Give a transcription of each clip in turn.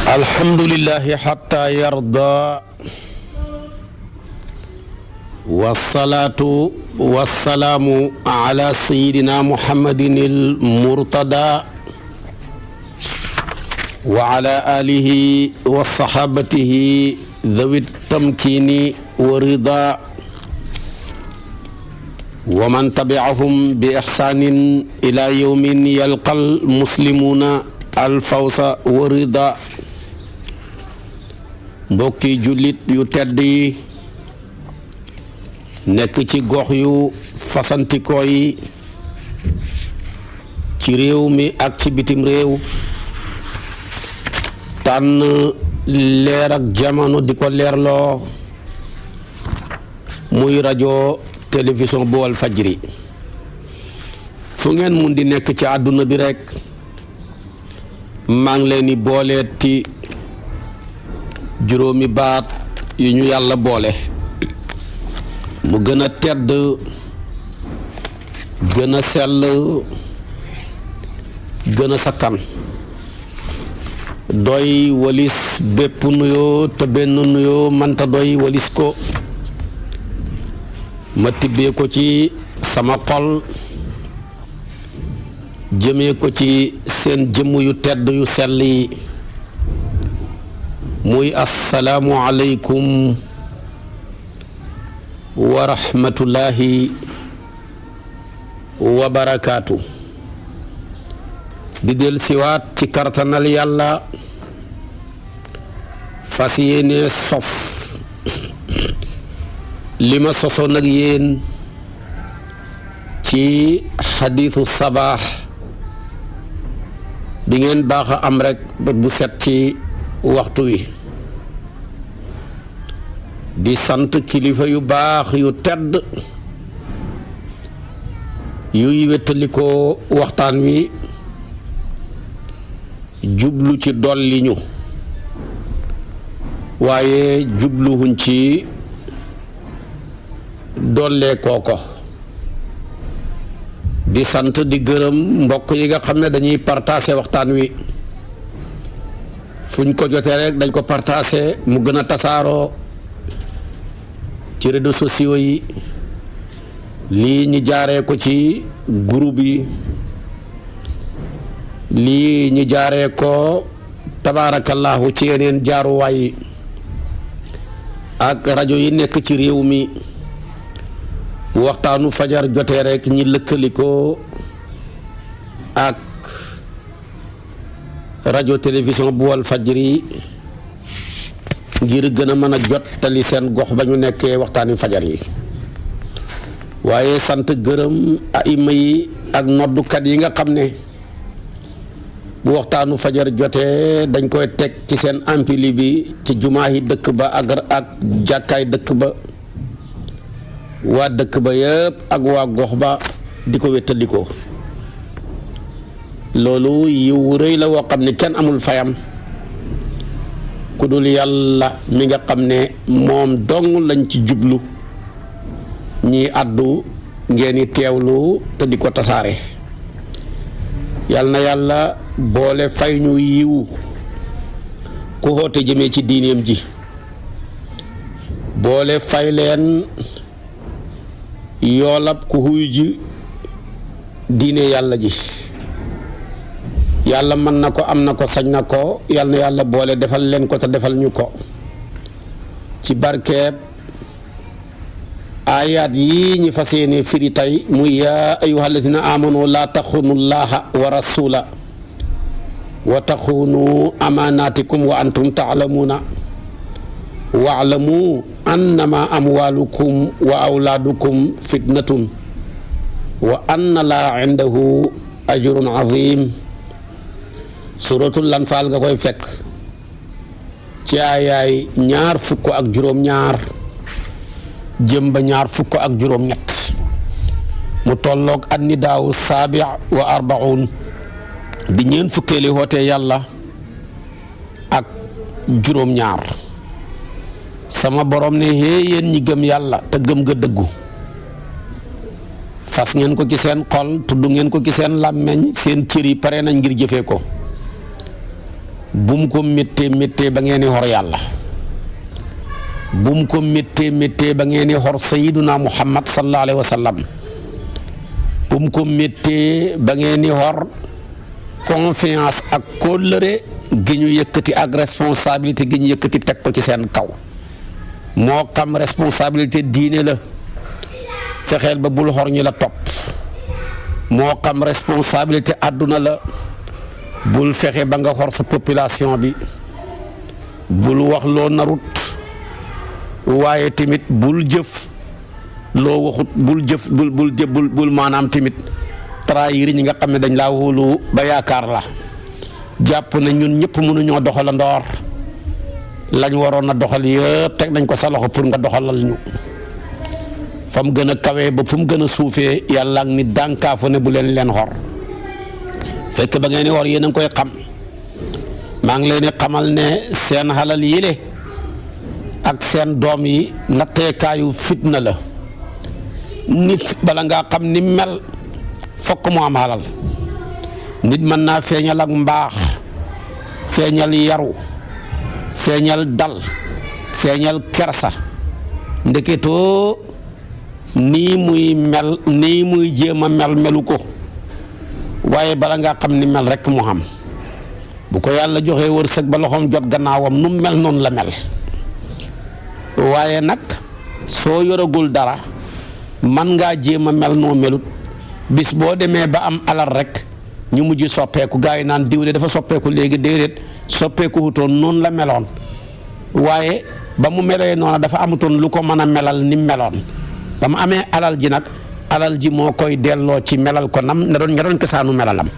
alhamdulillahi hatta yarda wassalatu wassalamu ala sayyidina muhammadin al-murtada wa ala alihi wa sahabatihi dhawi tamkini wa rida wa man tabi'ahum bi ihsanin ila yawmin yalqal muslimuna al-fawza wa rida. mbokki jullit yu tedd yi nekk ci gox yu fasantikoo yi ci réew mi ak ci bitim réew tànn leer ak jamono di ko leerloo muy rajo télévision bu wal fajri fu ngeen mun di nekk ci àdduna bi rekk maa ngi leen di booleeti juróomi baat yu ñu yàlla boole mu gën a tedd gën a sell gën a sakkan doy walis bépp nuyoo te benn nuyoo manta doy walis ko ma tibbee ko ci sama xol jëmee ko ci seen jëmm yu tedd yu sell yi muy assalaamu aleykum wa rahmatullahi wa barakaatu. di del siwaat ci kartanal yàlla fas yéene sof li ma sosoon ak yéen ci xadiisu sabaax bi ngeen baax a am rekk bët bu set ci waxtu wi di sant kilifa yu baax yu tedd yuy wéttalikoo waxtaan wi jublu ci dolli ñu waaye jubluwuñ ci dollee kooko di sant di gërëm mbokk yi nga xam ne dañuy partager waxtaan wi fuñ ko jotee rek dañ ko partager mu gën a tasaaroo ci réseaux sociaux yi lii ñi jaaree ko ci groupe yi lii ñi jaaree ko tabaarakallaahu ci yeneen jaaruwaay yi ak rajo yi nekk ci réew mi bu waxtaanu fajar jotee rek ñi lëkkalikoo ak rajo télévision bu wal fajri ngir gën a mën a jottali seen gox ba ñu nekkee waxtaani fajar yi waaye sant gërëm aima yi ak noddukat yi nga xam ne bu waxtaanu fajar jotee dañ koy teg ci seen ampli bi ci jumaa yi dëkk ba ak jàkkaay dëkk ba waa dëkk ba yëpp ak waa gox ba di ko wéttalikoo loolu yiw rëy la woo xam ne kenn amul fayam ku dul yàlla mi nga xam ne moom dong lañ ci jublu ñi àddu ngeen i teewlu te di ko tasaare yal na yàlla boole fay ñu yiw ku xoote jëmee ci diineem ji boole fay leen yoolab ku xuy ji diine yàlla ji yàlla mën na ko am na ko sañ na ko yal na yàlla boole defal leen ko te defal ñu ko ci barkeeb aayaat yi ñi fas yéene firi tey muy yaa ayyuha alladina amanu laa taxunu llaha wa rasula wa taxunu amanatikum wa antum taalamuuna waalamu annama amwalukum wa awlaadukum fitnatun wa anna laa indahu ajrun azim suratul Anfaal nga koy fekk ci aayaay ñaar fukk ak juróom-ñaar jëm ba ñaar fukk ak juróom-ñett mu tolloog annidaawu saabi wa arbaun di ñeen fukkeeli woote yàlla ak juróom-ñaar sama borom ne hee yéen ñi gëm yàlla te gëm nga dëggu fas ngeen ko ci seen xol tudd ngeen ko ci seen làmmeñ seen cër yi pare nañ ngir jëfee ko bum ko méttee ba ngeen di xor yàlla, bum ko méttee ba ngeen di xor sayyiduna muhammad sallallahu alayhi wa sallam, bum ko méttee ba ngeen di xor confiance ak kóllëre gi ñu yëkkati ak responsabilité gi ñu yëkkati teg ko ci seen kaw. moo xam responsabilité diine la, fexeel ba bul xor ñu la topp. moo xam responsabilité àdduna la, bul fexe ba nga xor sa population bi. bul wax loo narut, waaye tamit bul jëf loo waxut, bul jëf bul maanaam tamit trahir ñi nga xam ne dañ laa wóolu ba yaakaar la. jàpp na ñun ñëpp mënuñoo doxala ndoor lañ waroon a doxal yëpp teg nañ ko sa loxo pour nga doxalal ñu. fa mu gën a kawee ba fu mu gën a suufee yàlla ak nit dànkaafu ne bu leen xor. fekk ba ngeen di xor yéen a ngi koy xam. maa ngi leen di xamal ne seen xalal yile ak seen doom yi natteekaayu fitna la. nit bala ngaa xam ni mel fokk mu am xalal. nit mën naa feeñal ak mbaax, feeñal yaru, feeñal dal, feeñal kersa, ndeketoo nii muy mel nii muy jéem a melu ko. waaye bala ngaa xam ni mel rekk mu xam. bu ko yàlla joxee wërsëg ba loxoom jot gannaawam nu mel noonu la mel. waaye nag soo yoragul dara man ngaa jéem a mel noo melut, bis boo demee ba am alal rekk ñu mujj soppeeku. gaa yi naan diw de dafa soppeeku léegi, déedéet soppeeku wutoon noonu la meloon. waaye ba mu melee noona dafa amutoon lu ko mën a melal ni meloon. ba mu amee alal ji nag alal ji moo koy delloo ci melal ko nam nga doon cosaanu melalam.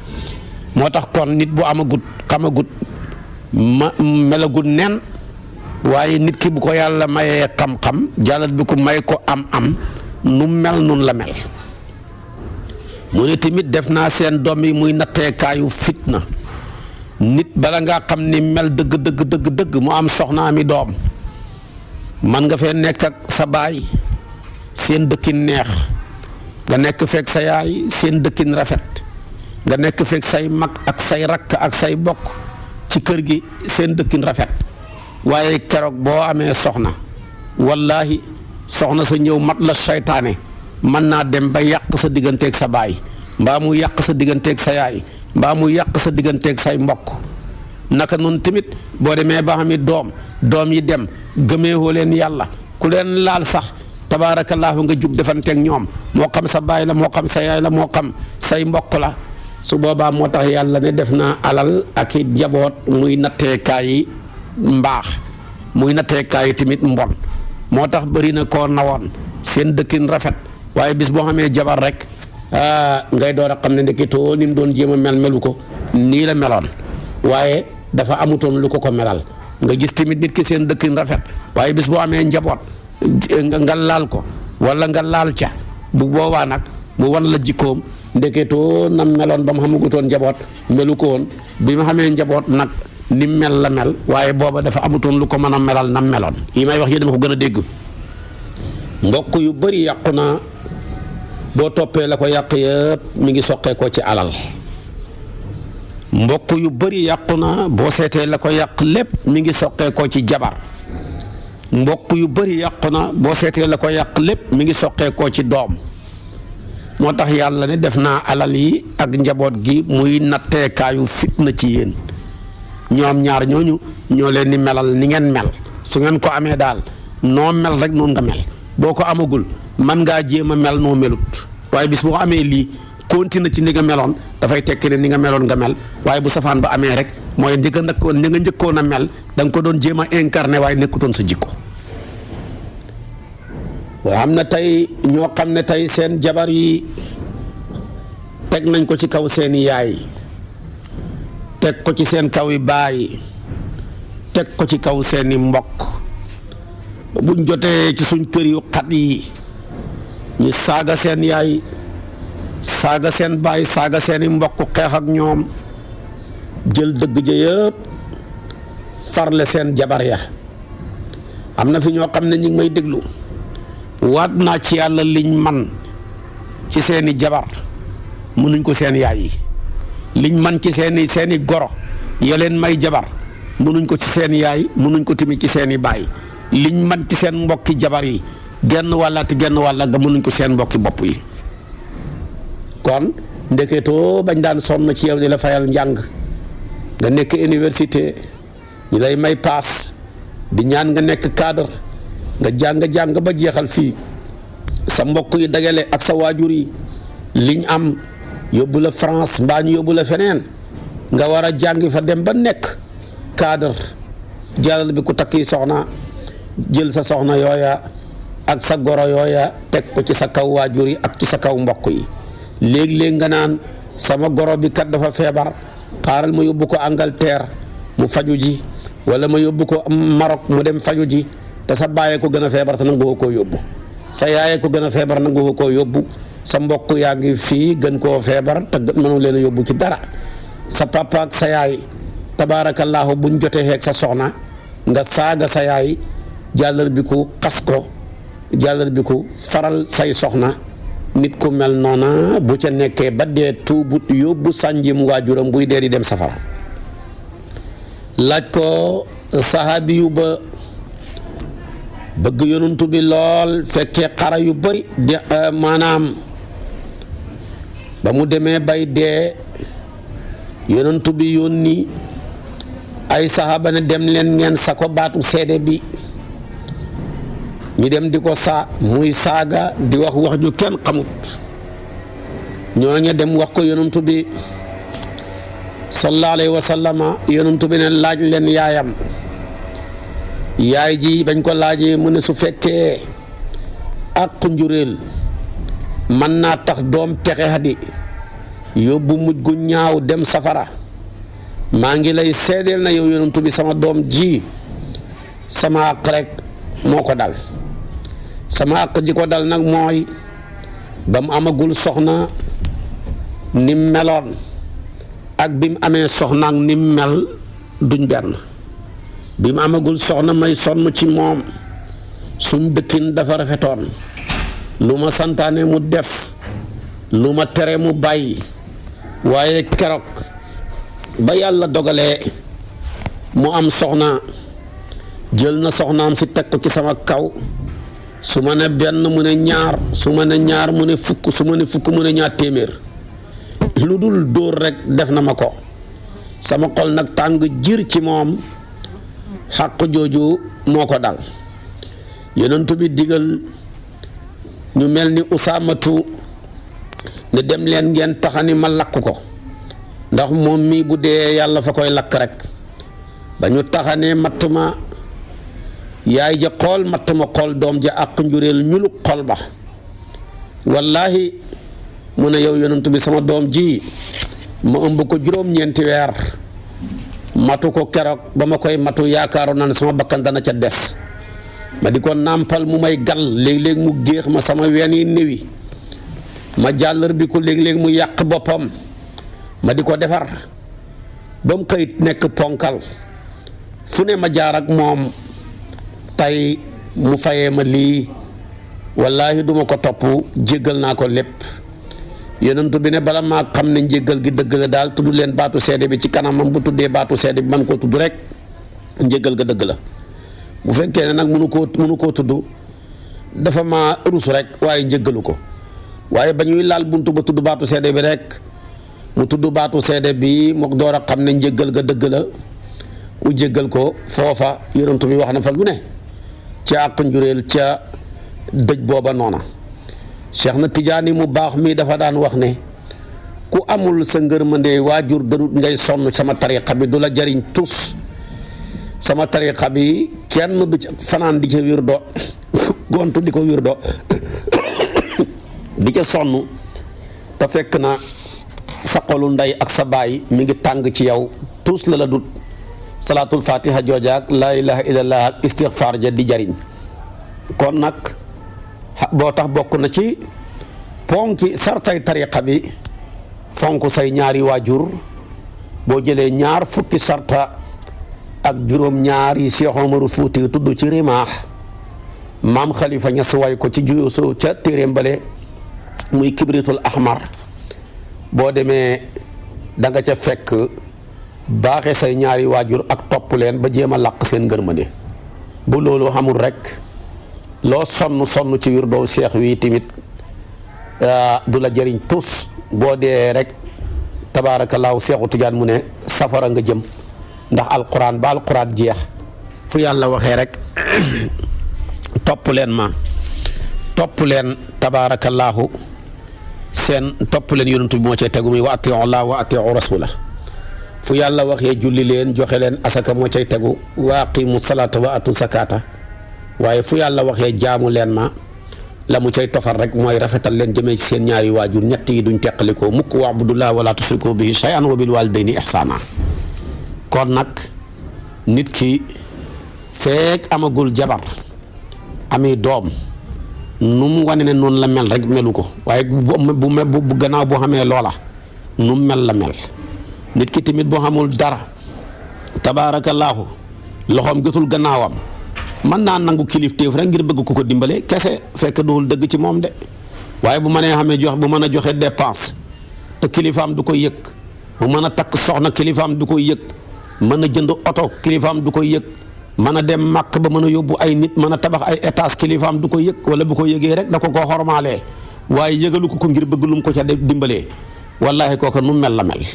moo tax kon nit bu amagut xamagut melagut nen. waaye nit ki bu ko yàlla mayee xam-xam jàllat bi ko may ko am nu mel noonu la mel. mu ne tamit def naa seen doom yi muy natteekaayu fitna. nit bala ngaa xam ni mel dëgg mu am soxna ami doom, man nga fee nekk ak sa baay seen dëkkin neex, nga nekk fekk sa yaay seen dëkkin rafet, nga nekk fekk say mag ak say rakk ak say bokk ci kër gi seen dëkkin rafet. waaye keroog boo amee soxna wallaahi soxna sa ñëw mat la seytaane mën naa dem ba yàq sa digganteeg sa baay, mbaa mu yàq sa digganteeg sa yaay, mbaa mu yàq sa digganteeg say mbokk. naka noonu tamit boo demee ba xam doom yi dem gëmeewoo leen yàlla, ku leen laal sax tabaarakallaahu nga jug defanteeg ñoom, moo xam sa baay la, moo xam sa yaay la, moo xam say mbokk la. su boobaa moo tax yàlla ne def naa alal ak i jaboot muy natteekaayi mbaax, muy natteekaayi tamit mbon. moo tax bëri na koo nawoon seen dëkkin rafet, waaye bis boo xamee jabar rek ngay door a xam ne ndeketoo ni mu doon jéem a melu ko nii la meloon. waaye dafa amutoon lu ko melal. nga gis tamit nit ki seen dëkkin rafet, waaye bis boo amee njaboot nga laal ko walla nga laal ca, bu boobaa nag mu wan la jikkoom ndeketoo nam meloon ba mu xamagutoon njaboot melu ko woon. bi ma xamee njaboot nag ni mel la mel, waaye booba dafa amutoon lu ko mën a melal nam meloon. yi may wax yéen dama ko gën a dégg. mbokk yu bari yàqu na boo toppee la ko yàq yëpp mi ngi soqee ko ci alal. mbokk yu bari yàqu na boo seetee la ko yàq lépp mi ngi soqee ko ci jabar. mbokk yu bari yàqu na boo seetee la ko yàq lépp mi ngi soqee ko ci doom. moo tax yàlla ne def naa alal yi ak njaboot gi muy natteekaayu fitna ci yéen. ñoom ñaar ñooñu ñoo leen di melal ni ngeen mel. su ngeen ko amee daal noo mel rek noonu nga mel. boo ko amagul man ngaa jéem a mel noo melut, waaye bis boo amee lii continue ci ni nga meloon dafay tekki ne ni nga meloon nga mel. waaye bu safaan ba amee rek mooy ni nga njëkkoon a mel da nga ko doon jéem a incarné waaye nekkutoon sa jikko. waaye am na tey ñoo xam ne tey seen jabar yi teg nañ ko ci kaw seeni yaay, teg ko ci seen kaw yi baay, teg ko ci kaw seeni mbokk. buñ jotee ci suñ kër yu xat yi ñu saaga seen yaay, saaga seen baay, saaga seeni mbokk, xeex ak ñoom, jël dëgg ja yëpp farle seen jabar ya. am na fi ñoo xam ne ñu ngi may déglu, waat naa ci yàlla liñ man ci seeni jabar mënuñ ko seen yaay yi. liñ man ci seeni goro ya leen may jabar mënuñ ko ci seen yaay mënuñ ko tamit ci seen i baay liñ man ci seen mbokki jabar yi genn wàllaati genn wàlla ga mënuñ ko seen mbokki bopp yi. kon ndeketoo bañ daan sonn ci yow di la fayal njàng nga nekk université ñu lay may paas di ñaan nga nekk cadre nga jàng ba jeexal fii sa mbokk yi dagale ak sa waajur yi liñ am yóbbu la France mbaa ñu yóbbu la feneen nga war a jàngi fa dem ba nekk cadre jàllal bi ku takki soxna jël sa soxna yooya ak sa goro yooya teg ko ci sa kaw waajur yi ak ci sa kaw mbokk yi léeg-léeg nga naan sama goro bi kat dafa feebar xaaral ma yóbbu ko Angleterre mu faju ji wala ma yóbbu ko Maroc mu dem faju ji te sa baayee ko gën a feebar te nangu koo yóbbu sa yaayee ko gën a feebar nangu koo yóbbu sa mbokk yaa ngi fii gën koo feebar te mënu leen a yóbbu ci dara sa papa ak sa yaay tabaarakallaahu buñ jotee xeeg sa soxna nga saaga sa yaay jàllar bi ku xas ko jàllar bi ku faral say soxna nit ku mel noona bu ca nekkee ba dee tuubut yóbbu sànjim waajuram buy dee di dem safara. laaj ko saxaabi yu ba bëgg yonantu bi lool fekkee xara yu bari di maanaam ba mu demee bay dee yonantu bi yónni ay saxaaba ne dem leen ngeen sa ko baatu seede bi ñu dem di ko muy saaga di wax ju kenn xamut ñooñu dem wax ko yonantu bi sallallahu alayhi wa sallama yonantu bi ne laaj leen yaayam yaay ji bañ ko laajee mu ne su fekkee ak njuréel mën naa tax doom texe hadi yóbbu mujj gu ñaaw dem safara maa ngi lay seedeel na yow yonantu bi sama doom ji sama àq rek moo ko dal sama àq ji ko dal nag mooy ba mu amagul soxna ni mu meloon ak bi mu amee soxna ak ni mu mel duñ benn bi mu amagul soxna may sonn ci moom suñ dëkkin dafa rafetoon lu ma santaane mu def lu ma tere mu bàyyi waaye keroog ba yàlla dogalee mu am soxna jël na soxnaam si teg ko ci sama kaw su ma ne benn mu ne ñaar su ma ne ñaar mu ne fukk su ma ne fukk mu ne ñaar téeméer lu dul dóor rek def na ma ko sama xol nag tàng jir ci moom xàq jooju moo ko dal yonent bi digal ñu mel ni usaamatu ne dem leen ngeen taxani ma lakk ko ndax moom mii bu dee yàlla fa koy lakk rek ba ñu taxanee matt ma yaay ja xool matt ma xool doom ja àq njuréel ñulu xol ba wallaahi mu ne yow yonent bi sama doom ji ma ëmb ko juróom-ñeenti weer matu ko keroog ba ma koy matu yaakaaroon naa ne sama bakkan dana ca des ma di ko nàmpal mu may gal léeg-léeg mu géex ma sama ween yi néwi ma jàllar bi ko léeg-léeg mu yàq boppam ma di ko defar ba mu xëy nekk ponkal fu ne ma jaar ak moom tey mu fayee ma lii wallaahi duma ko topp jéggal naa ko lépp yonentu bi ne bala maa xam ne njéggal gi dëgg la daal tudd leen baatu seede bi ci kanamam bu tuddee baatu seede bi man koo tudd rek njéggal ga dëgg la bu fekkee ne nag mënu koo tudd dafa ma rus rek waaye njéggalu ko waaye ba ñuy laal buntu ba tudd baatu seede bi rek mu tudd baatu seede bi moo door a xam ne njéggal ga dëgg la mu jéggal ko foofa yonentu bi wax na fa lu ne ca àq njuréel ca dëj booba noona Cheikh na Tijaani mu baax mii dafa daan wax ne ku amul sa ngërmande waajur darut ngay sonn sama tariqa bi du la jariñ tus sama tariqa bi kenn du ca fanaan di ca wirdo gontu di ko wirdo di ca sonn te fekk na sa xolu ndey ak sa baay mi ngi tàng ci yow tus la dut salaatul fatiha joojaak laa ilaha illallah ak istixfaar ja di jariñ kon nag boo tax bokk na ci ponki sartay tariqa bi fonk say ñaari waajur boo jëlee ñaar fukki sarta ak juróom ñaar yi Cheikh Omarou Fouti tudd ci rimaax maam Khalifa Niass way ko ci juusu ca téeréem bale muy kibritul ahmar boo demee da nga ca fekk baaxe say ñaari waajur ak topp leen ba jéem a làq seen ngërmande. bu loolu xamul rek loo sonn ci wirdoo seex wi tamit du la jëriñ tus boo dee rek tabaarakallaahu Seexu Tijaan mu ne safara nga jëm ndax alquran ba alquran jeex fu yàlla waxee rek topp leen tabaarakallaahu seen topp leen yonent bi moo cee tegu muy wa atiu Allah wa atiu rasula fu yàlla waxee julli leen joxe leen asaka moo cay tegu wa aqimu salaata wa atu zakata waaye fu yàlla waxee jaamu leen ma la mu cay tofal rek mooy rafetal leen jëmee ci seen ñaari waajur ñett yi duñ teqalikoo mukk wa'budullaaha wa laa tushriku bihi shay'an wa bil waalidayni ihsaana. kon nag nit ki feek amagul jabar ami doom nu mu wane ne noonu la mel rek melu ko waaye bu gannaaw boo xamee loola nu mu mel la mel. nit ki tamit boo xamul dara tabaarakallaahu loxoom jotul gannaawam mën naa nangu kilifteef rek ngir bëgg ko dimbale kese fekk duwul dëgg ci moom de waaye bu mënee xamee bu mën a joxe dépense te kilifaam du ko yëg bu mën a takk soxna kilifaam du ko yëg mën a jënd oto kilifaam du ko yëg mën a dem màkk ba mën a yóbbu ay nit mën a tabax ay étage kilifaam du ko yëg wala bu ko yëgee rek da ko xormaalee waaye yëgalu ko ngir bëgg lu mu ko ca dimbalee wallaahi kooka nu mel la mel.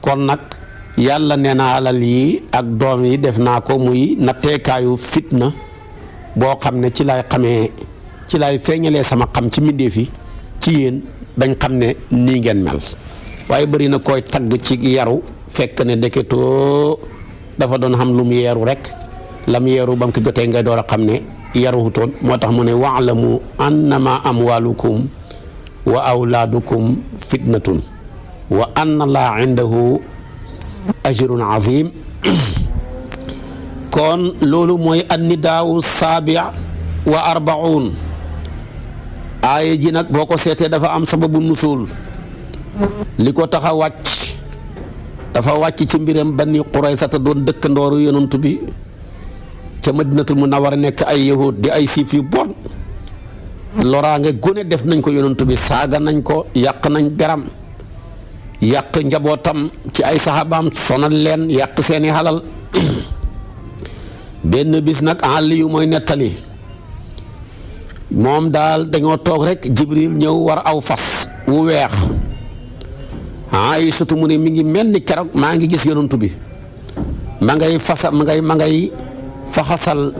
kon nag yàlla nee na alal yi ak doom yi def naa ko muy natteekaayu fitna boo xam ne ci lay feeñalee sama xam ci mbindéef yi ci yéen dañ xam ne nii ngeen mel waaye bëri na koy tagg ci yaru fekk ne ndeketoo dafa doon xam lu mu yeeru rek lam yeeru ba mu ko jotee ngay door a xam ne yaruhutoon moo tax mu ne wa'lamu annama amwalukum wa awlaadukum fitnatun wa anna laa indahu ajrun azim. kon loolu mooy annidaawu saabi wa arbaun aaya ji nag boo ko seetee dafa am sababu nusul li ko tax a wàcc dafa wàcc ci mbiram Bani Qurayza doon dëkkandooru yonent bi ca Madinatul Munawwara nekk ay yahud di ay siif yu bon loraange gune def nañ ko yonent bi saaga nañ ko yàq nañ garam yàq njabootam ci ay saxaabaam sonal leen yàq seeni xalal benn bis nag Ali yu mooy nettali moom daal dañoo toog rek Jibril ñëw war aw fas wu weex Aysatu mu ne mi ngi mel ni keroog maa ngi gis yonantu bi ma ngay faxasal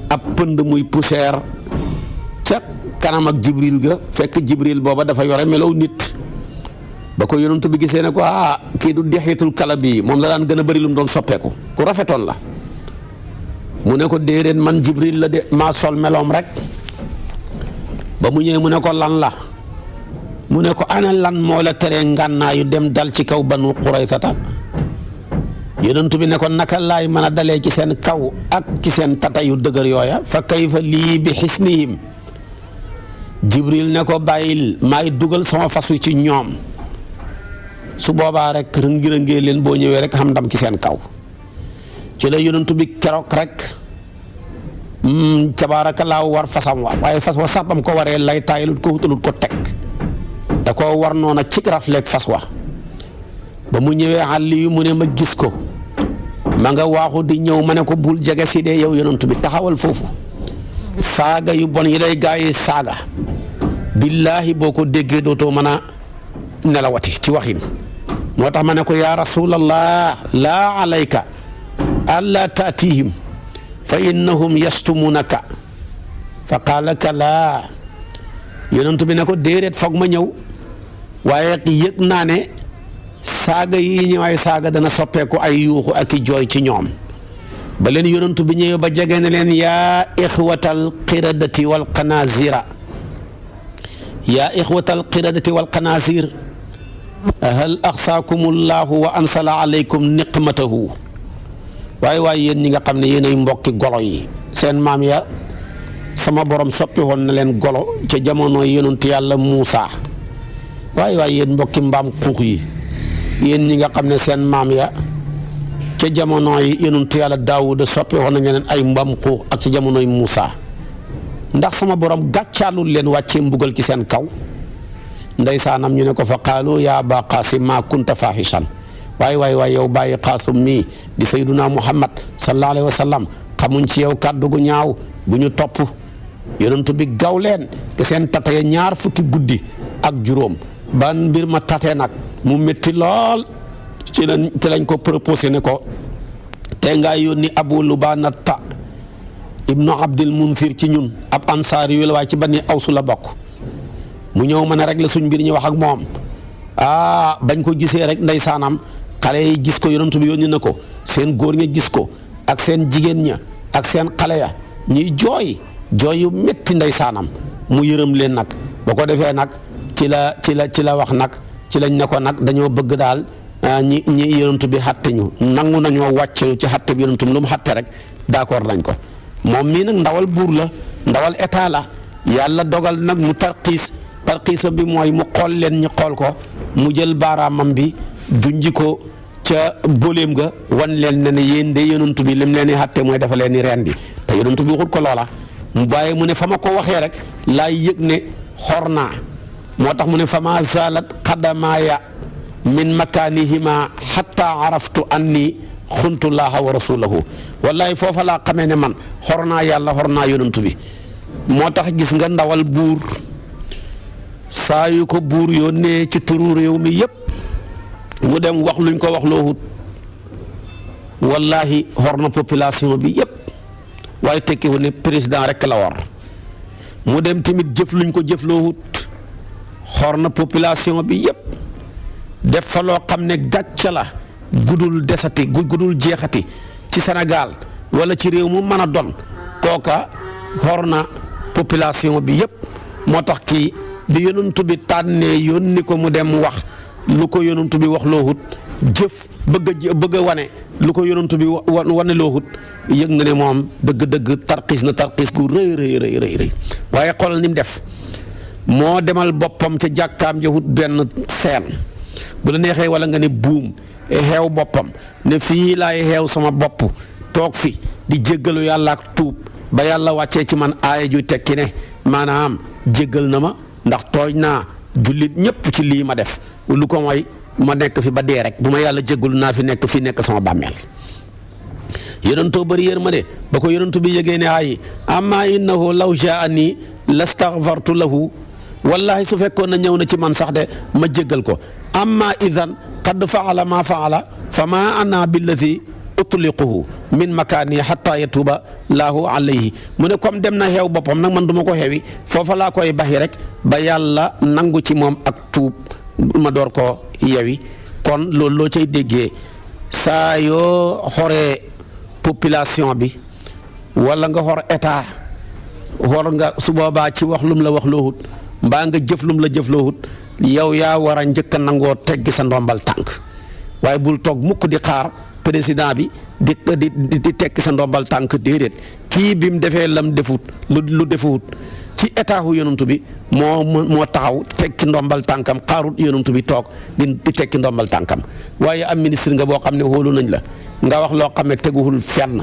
ab pënd muy poussière ca kanam ak Jibril ga fekk Jibril booba dafa yore melow nit ba ko yonantu bi gisee ne ko kii du Dihyatul Kalbi moom la daan gën a bëri lu mu doon soppeeku ku rafetoon la mu ne ko déedéet man Jibril la de maa sol meloom rek ba mu ñëwee mu ne ko lan la mu ne ko ana lan moo la teree ngànnaayu dem dal ci kaw Banu Quraysata yonantu bi ne ko naka laay mën a dalee ci seen kaw ak ci seen tata yu dëgër yooya fa kayfa lii bi xisnihim Jibril ne ko bàyyil maay dugal sama fas wi ci ñoom su boobaa rek rëngi-rëngee leen boo ñëwee rek xam ndam ci seen kaw ci la yonantu bi keroog rek tabaarakallaahu war fasam wa waaye fas wa sax bam ko waree lay taayalut ko wutalut ko teg da ko war noona ci rafleeg fas wa ba mu ñëwee Ali yu mu ne ma gis ko ma nga waaxu di ñëw ma ne ko bul jege si dee yow yonantu bi taxawal foofu saaga yu bon yi lay gaa yi saaga billaahi boo ko déggee dootoo mën a nelawati ci waxin moo tax ma ne ko yaa rasulallah laa alayka alla taatihim fa innahum yastumuunaka fa qaala kalaa yonent bi ne ko déedéet foog ma ñëw waaye yëg naa ne saaga yi ñëwaay saaga dana soppeeku ay yuuxu ak i jooy ci ñoom ba leen yonent bi ñëwee ba jege ne leen yaa ixwatal qiradati wal qanaazira yaa ixwatal qiradati wal qanaazir hal axsaakumullahu wa ansala alaykum niqmatahu waaye yéen ñi nga xam ne yéen ay mbokki golo yi seen maam ya sama borom soppi woon na leen golo ca jamono yonent yàlla Muusa waaye yéen mbokki mbaam xuux yi yéen ñi nga xam ne seen maam ya ca jamono yi yonent yàlla Daawuda soppi woon nañ leen ay mbaam xuux ak ci jamonoy Muusa ndax sama borom gàccaalul leen wàccee mbugal ci seen kaw ndeysaanam ñu ne ko fa qaalu yaa Abaa Qaasim maa kunta faahishan waay yow bàyyi xaasum mii di sayduna muhammad sallallahu alayhi wa sallam xamuñ ci yow kàddu gu ñaaw bu ñu topp. yonent bi gaw leen te seen tatee ñaar fukki guddi ak juróom ban mbir ma tatee nag mu métti lool ci lañ ko proposé ne ko te ngaa yónni Abu Lubaanata ibnu Abdil Munzir ci ñun ab ansaar yu la waaye ci Bani Awsu la bokk mu ñëw mën a régler suñ mbir ñu wax ak moom bañ ko gisee rek ndeysaanam xale yi gis ko yonent bi yónni na ko seen góor ña gis ko ak seen jigéen ña ak seen xale ya ñuy jooy yu métti ndeysaanam mu yërëm leen nag boo ko defee nag ci la wax nag ci lañ ne ko nag dañoo bëgg daal ñi yonent bi xatte ñu nangu nañoo wàcce ci xatte bi yonent lu mu xatte rek d'accord nañ ko moom mii nag ndawal buur la ndawal état la yàlla dogal nag mu tarxiisam bi mooy mu xool leen ñi xool ko mu jël baaraamam bi junji ko ca boleem ga wan leen ne yéen de yonent bi lim leen di xatte mooy dafa leen di rendi te yonent bi waxut ko loola waaye mu ne fa ma ko waxee rek laay yëg ne xor naa moo tax mu ne fa ma zalat xadamaaya min makaanihima xatta araftu anni xuntullaha wa rasulahu wallahi foofa laa xamee ne man xor naa yàlla xor naa yonent bi moo tax gis nga ndawal buur saa yu ko buur yónnee ci turu réew mi yépp mu dem wax luñ ko wax loo wut wallahi xor na population bi yépp waaye tekkiwu ne président rek la war mu dem tamit jëf luñ ko jëf loo wut xor na population bi yépp def fa loo xam ne gàcce la gudul desati gudul jeexati ci Sénégal wala ci réew mu mën a doon kooka xor na population bi yépp moo tax kii bi yonent bi tànnee yónni ko mu dem wax lu ko yonent bi wax loo wut jëf bëgg a wane lu ko yonent bi wane loo wut yëg nga ne moom dëgg-dëgg tarxiis na tarxiis gu rëy waaye xoolal ni mu def moo demal boppam ca jàkkaam ja wut benn seen bu la neexee wala nga ne buum xeew boppam ne fii laay xeew sama bopp toog fi di jéggalu yàlla ak tuub ba yàlla wàccee ci man aaya juy tekki ne maanaam jéggal na ma ndax tooñ naa jullit ñépp ci lii ma def lu ko mooy ma nekk fi ba dee rek bu ma yàlla jéggalu naa fi nekk sama bàmmeel yonentoo bëri yërmande ba ko yonentu bi yëgee ne ay amma innahu law jaani lastaghfartu lahu wallahi su fekkoon na ñëw na ci man sax de ma jéggal ko amma idan qad faala ma faala fa ma ana billadi utliquhu min makaani xatta yatuuba laahu alayhi mu ne comme dem na xeew boppam nag man du ma ko xewi foofa laa koy baxi rek ba yàlla nangu ci moom ak tuub ma door ko yewi kon loolu loo cay déggee saa yoo xoree population bi wala nga xor état xor nga su boobaa ci wax lum la wax loo wut mbaa nga jëf lum la jëf loo wut yow yaa war a njëkk a nangoo teggi sa ndombal tànk waaye bul toog mukk di xaar président bi di tekki sa ndombal tànk déedéet kii bi mu defee lam defut lu defuwut ci état hu yonantu bi moo taxaw tekki ndombal tànkam xaarut yonantu bi toog di tekki ndombal tànkam waaye am ministre nga boo xam ne xoolu nañ la nga wax loo xam ne teguwul fenn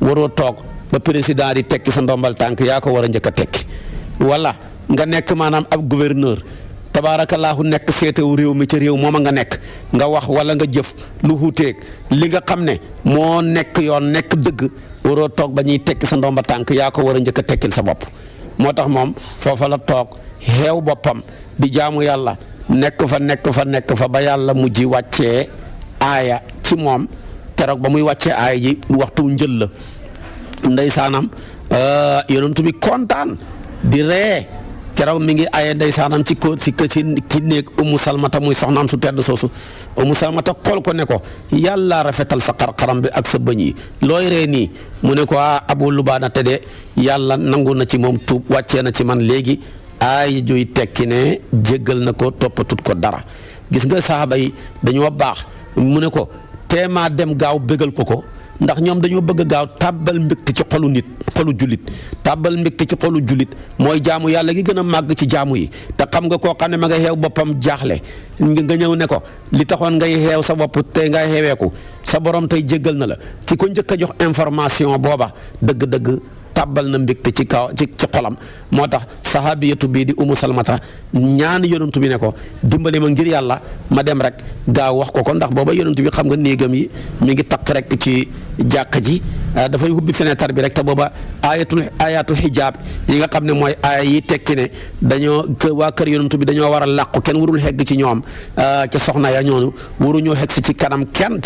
waroo toog ba président di tekki sa ndombal tànk yaa ko war a njëkk a tekki wala nga nekk maanaam ab gouverneur tabaarakallaahu nekk seetewu réew mi ci réew mooma nga nekk nga wax wala nga jëf lu xuuteeg li nga xam ne moo nekk yoon nekk dëgg waroo toog ba ñuy tekki sa ndomba tànk yaa ko war a njëkk a tekkil sa bopp moo tax moom foofa la toog xeew boppam di jaamu yàlla nekk fa ba yàlla mujj wàccee aaya ci moom keroog ba muy wàccee aaya ji waxtu njël la ndeysaanam yonent bi kontaan di ree keroog mi ngi aye ndeysaanam ci néeg Umu Salmata muy soxnaam su tedd soosu Umu Salmata xool ko ne ko yàlla rafetal sa xar-xaram bi ak sa bëñ yi looy ree nii mu ne ko Abu Lubaanata de yàlla nangu na ci moom tuub wàccee na ci man léegi aay juy tekki ne jéggal na ko toppatut ko dara gis nga saxaaba yi dañoo baax mu ne ko teemaa dem gaaw bégal ko ndax ñoom dañoo bëgg gaaw tàbbal mbégte ci xolu jullit tàbbal mbégte ci xolu jullit mooy jaamu yàlla gi gën a màgg ci jaamu yi te xam nga koo xam ne ma nga xeew boppam jaaxle nga ñëw ne ko li taxoon ngay xeew sa bopp tey ngay xeweeku sa borom tey jéggal na la ki ko njëkk a jox information booba dëgg-dëgg tàbbal na mbégte ci kaw ci xolam moo tax sahabiyatu bii di Umu Salmata ñaan yonent bi ne ko dimbali ma ngir yàlla ma dem rek gaaw wax ko ndax booba yonent bi xam nga néegam yi mi ngi takk rek ci jàkka ji dafay hubbi fenêtre bi rek te booba ayatul xijaab yi nga xam ne mooy aaya yi tekki ne dañoo waa kër yonent bi dañoo war a làqu kenn warul xegg ci ñoom ca soxna ya ñoonu waruñoo xegg si ci kanam kenn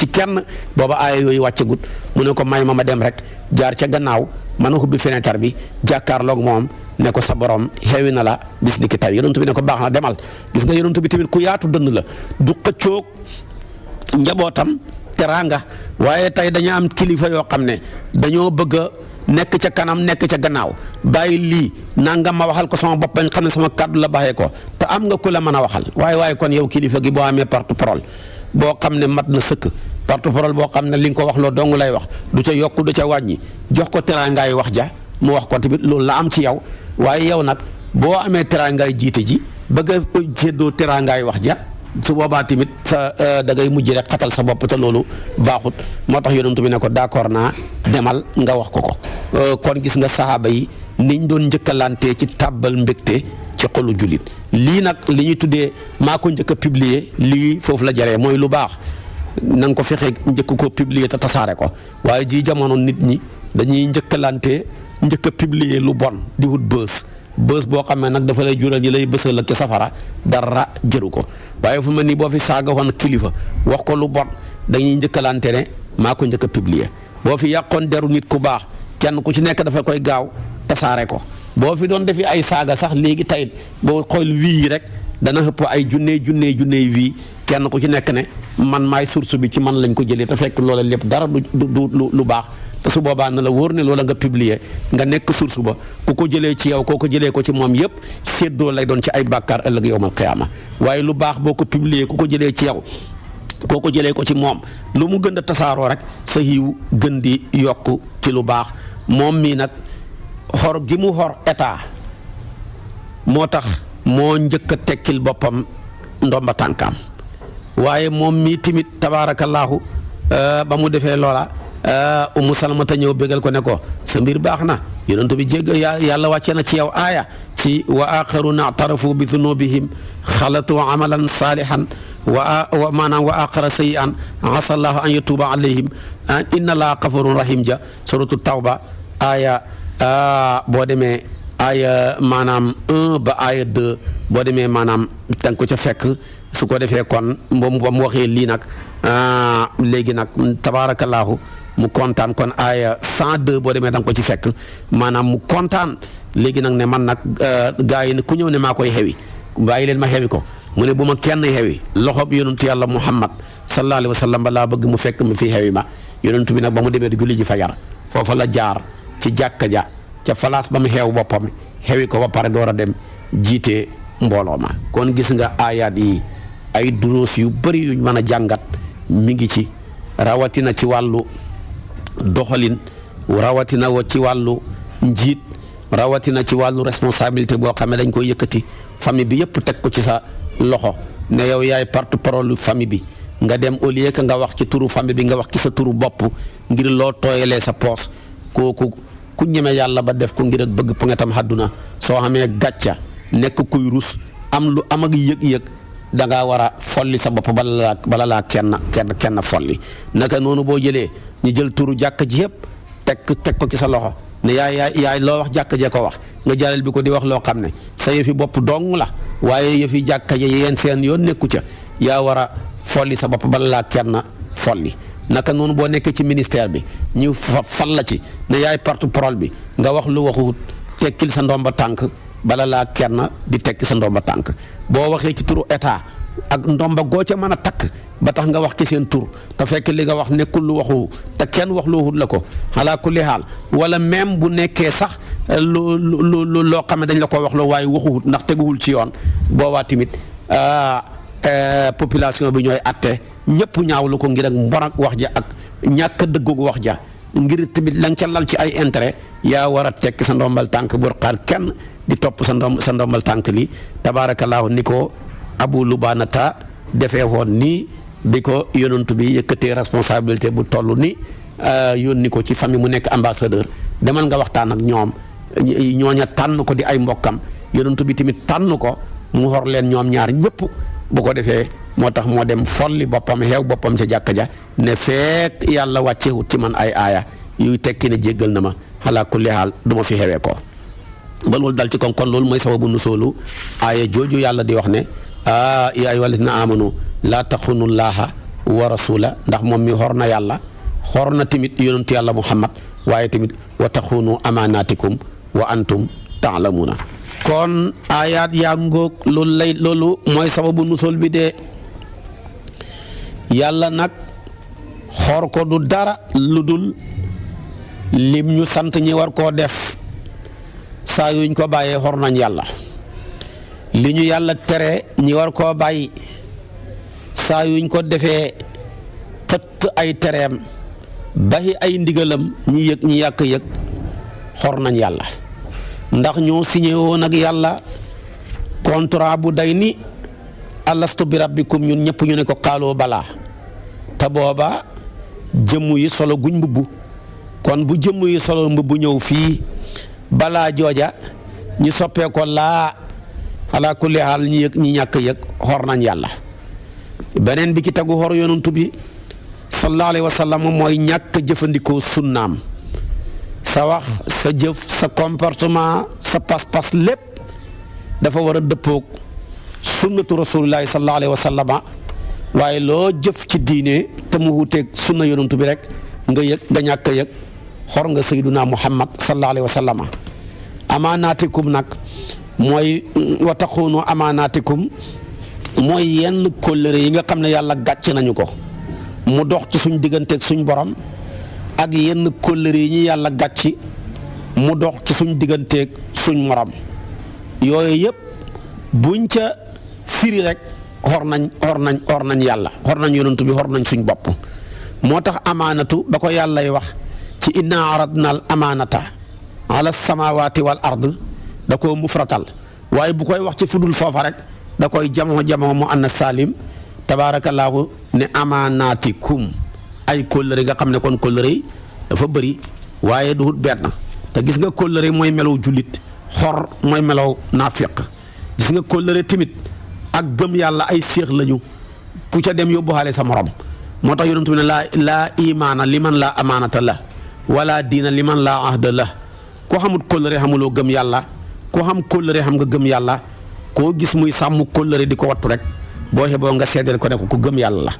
booba aaya yooyu wàccagut mu ne ko may ma dem rek jaar ca gannaaw mën a hubbi fenêtre bi jàkkaarloog moom ne ko sa borom xewi na la bis ni ki tey yonent bi ne ko baax na demal gis nga yonent bi tamit ku yaatu dënn la du xëccoog njabootam teraanga waaye tey dañu am kilifa yoo xam ne dañoo bëgg a nekk ca kanam nekk ca gannaaw bàyyi lii nangam ma waxal ko sama bopp bañ xam ne sama kàddu la baaxee ko te am nga ku la mën a waxal waaye kon yow kilifa gi boo amee porte-parole boo xam ne mat na sëkk porte-parole boo xam ne li nga ko wax loo dong lay wax du ca yokk du ca wàññi jox ko teraangaay wax ja mu wax ko tamit loolu la am ci yow waaye yow nag boo amee teraangaay jiite ji bëgg a séddoo teraangaay wax ja su boobaa tamit sa da ngay mujj rek xatal sa bopp te loolu baaxut moo tax yonent bi ne ko d'accord naa demal nga wax ko kon gis nga saxaaba yi niñ doon njëkkalantee ci tàbbal mbégte ci xolu jullit lii nag li ñuy tuddee maa ko njëkk a publier lii foofu la jaree mooy lu baax na nga ko fexe njëkk ko publier te tasaare ko waaye ji jamono nit ñi dañuy njëkkalante njëkk a publier lu bon di wut bës boo xam ne nag dafa lay jural ñi lay bësal ak ci safara dara jëru ko waaye fu mel ni boo fi saaga woon kilifa wax ko lu bon dañuy njëkkalante ne maa ko njëkk a publier boo fi yàqoon deru nit ku baax kenn ku ci nekk dafa koy gaaw tasaare ko boo fi doon defi ay saaga sax léegi tey boo xool vie yi rek dana ëpp ay junney vie kenn ku ci nekk ne man maay source bi ci man lañ ko jëlee te fekk loola lépp dara du lu baax te su boobaa na la wóor ne loola nga publier nga nekk source ba ku ko jëlee ci yow koo ko jëlee ko ci moom yëpp séddoo lay doon ci ay bàkkaar ëllëg yawmal qiyaama waaye lu baax boo ko publier ku ko jëlee ci yow koo ko jëlee ko ci moom lu mu gën a tasaaroo rek sa yiw gën di yokk ci lu baax moom mii nag xor gi mu xor état moo tax moo njëkk a tekkil boppam ndomba tànkaam waaye moom mii tamit tabaarakallaahu ba mu defee loola Umu Salmata ñëw bégal ko ne ko sa mbir baax na yonent bi jégg yàlla wàcce na ci yow aaya ci wa axaruna atarafu bi zunubihim xalatu amalan salihan wa maanaam wa axara sayyi'an asa allahu an yatuba alayhim inna allaha gafurun rahim ja suratu tawba aaya boo demee aaya maanaam 1 ba aaya 2 boo demee maanaam danga ko ca fekk su ko defee kon moom ba mu waxee lii nag léegi nag tabaarakallaahu mu kontaan kon aaya 102 boo demee da nga ko ci fekk maanaam mu kontaan léegi nag ne man nag gaa yi ne ku ñëw ne maa koy xewi bàyyi leen ma xewi ko mu ne bu ma kenn xewi loxob yonentu yàlla Muhammad sallallahu alayhi wa sallam balaa bëgg mu fekk mu fi xewi ma yonentu bi nag ba mu demee di julli ji fajar foofa la jaar ci jàkka ja ca falaas ba mu xeew boppam xewi ko ba pare door a dem jiite mbooloo ma kon gis nga aayaat yi ay duruus yu bëri yuñ mën a jàngat mi ngi ci rawatina ci wàllu doxalin rawatina ci wàllu njiit rawatina ci wàllu responsabilité boo xam ne dañ koy yëkkati famille bi yëpp teg ko ci sa loxo ne yow yaay porte-parole famille bi nga dem au lieu que nga wax ci turu famille bi nga wax ci sa turu bopp ngir loo tooyalee sa poos kooku ku ñeme yàlla ba def ko ngir ak bëgg pongetam àdduna soo xamee gàcca nekk kuy rus am lu am ak yëg-yëg da ngaa war a folli sa bopp bala laa kenn folli naka noonu boo jëlee ñu jël turu jàkk ji yëpp teg ko ci sa loxo ne yaay loo wax jàkk jee ko wax nga jàllal bi ko di wax loo xam ne sa yëfi bopp dong la waaye yëfi jàkk ji yéen seen yoon nekku ca yaa war a folli sa bopp bala laa kenn folli naka noonu boo nekkee ci ministère bi ñu fal la ci ne yaay porte-parole bi nga wax lu waxut tekkil sa ndomba tànk bala laa kenn di tekki sa ndomba tànk boo waxee ci turu état ak ndomba goo ca mën a takk ba tax nga wax ci seen tur te fekk li nga wax nekkul lu waxu te kenn wax loo wut la ko xalaa kulli xaal wala même bu nekkee sax loo xam ne dañ la ko wax loo waaye waxuwut ndax teguwul ci yoon boobaa tamit population bi ñooy atte ñëpp ñaawlu ko ngir ak mbon ak wax ja ak ñàkk a dëggoog wax ja ngir tamit la nga ca lal ci ay intérêt yaa war a tekki sa ndombal tànk bur xaar kenn di topp sa ndombal tànk li tabaarakallaahu ni ko Abu Lubaanata defee woon nii bi ko yonantu bi yëkkatee responsabilité bu toll ni yónni ko ci famille mu nekk ambassadeur demal nga waxtaan ak ñoom ñooña tànn ko di ay mbokkam yonent bi tamit tànn ko mu xor leen ñoom ñaar ñëpp bu ko defee moo tax moo dem folli boppam xeew boppam ca jàkka ja ne fekk yàlla wàccewut ci man ay aaya yuy tekki ne jéggal na ma xalaa kulli xaal du ma fi xewee ko ba loolu dal ci kon loolu mooy sababu nusoolu aaya jooju yàlla di wax ne yaa ayyuhal lazina amanu laa taxunu llaaha wa rasula ndax moom mi xor na yàlla xor na tamit yonentu yàlla muhammad waaye tamit wa taxunu amaanaatikum wa antum taalamuuna kon aayaat yaa ngóog loolu mooy sababu nusool bi de yàlla nag xor ko du dara lu dul lim ñu sant ñi war koo def saa yuñ ko bàyyee xor nañ yàlla li ñu yàlla tere ñi war koo bàyyi saa yuñ ko defee xëtt ay tereem baxi ay ndigalam ñi yëg ñi yàq yëg xor nañ yàlla ndax ñoo signé woon ak yàlla contrat bu day ni alastu bi rabbikum ñun ñëpp ñu ne ko xaaloo balaa te booba jëmm yi solo guñ mbubb kon bu jëmm yi solo mbubb ñëw fii balaa jooja ñu soppee ko laa ala kulli haal ñi yëg ñi ñàkk yëg xor nañ yàlla beneen bi ci tegu xor yonantu bi sallallahu alayhi wa sallam mooy ñàkk jëfandikoo sunnaam sa wax sa jëf sa comportement sa pas-pas lépp dafa war a dëppoog sunnatu rasulillahi sallallahu alayhi wa sallam waaye loo jëf ci diine te mu wuuteeg sunna yonantu bi rek nga yëg nga ñàkk a yëg xor nga sayyiduna muhammad sallallahu alayhi wa sallam amaanaatikum nag mooy wa taxuunu amaanaatikum mooy yenn kóllëre yi nga xam ne yàlla gàcc nañu ko mu dox ci suñ digganteeg suñ borom ak yenn kóllëre yi ñu yàlla gàcci mu dox ci suñ digganteeg suñ morom yooyu yëpp buñ ca firi rek xor nañ yàlla xor nañ yonantu bi xor nañ suñ bopp moo tax amaanatu ba ko yàllay wax ci inna aradna al amaanata ala samawati wal ard da koo mufratal waaye bu koy wax ci fudul foofa rek da koy jamoo mu anna salim tabaarakallaahu ne amaanaatikum ay kóllëre nga xam ne kon kóllëre yi dafa bëri waaye du benn te gis nga kóllëre mooy melow jullit xor mooy melow naafiq gis nga kóllëre tamit ak gëm yàlla ay séex lañu ku ca dem yóbbuwaale sa morom moo tax yonent bi ne laa imaana liman laa amaanata la wala diina liman laa ahda la koo xamut kóllëre xamuloo gëm yàlla koo xam kóllëre xam nga gëm yàlla koo gis muy sàmm kóllëre di ko wattu rek boo xeboo nga seedeel ko ne ko gëm yàlla la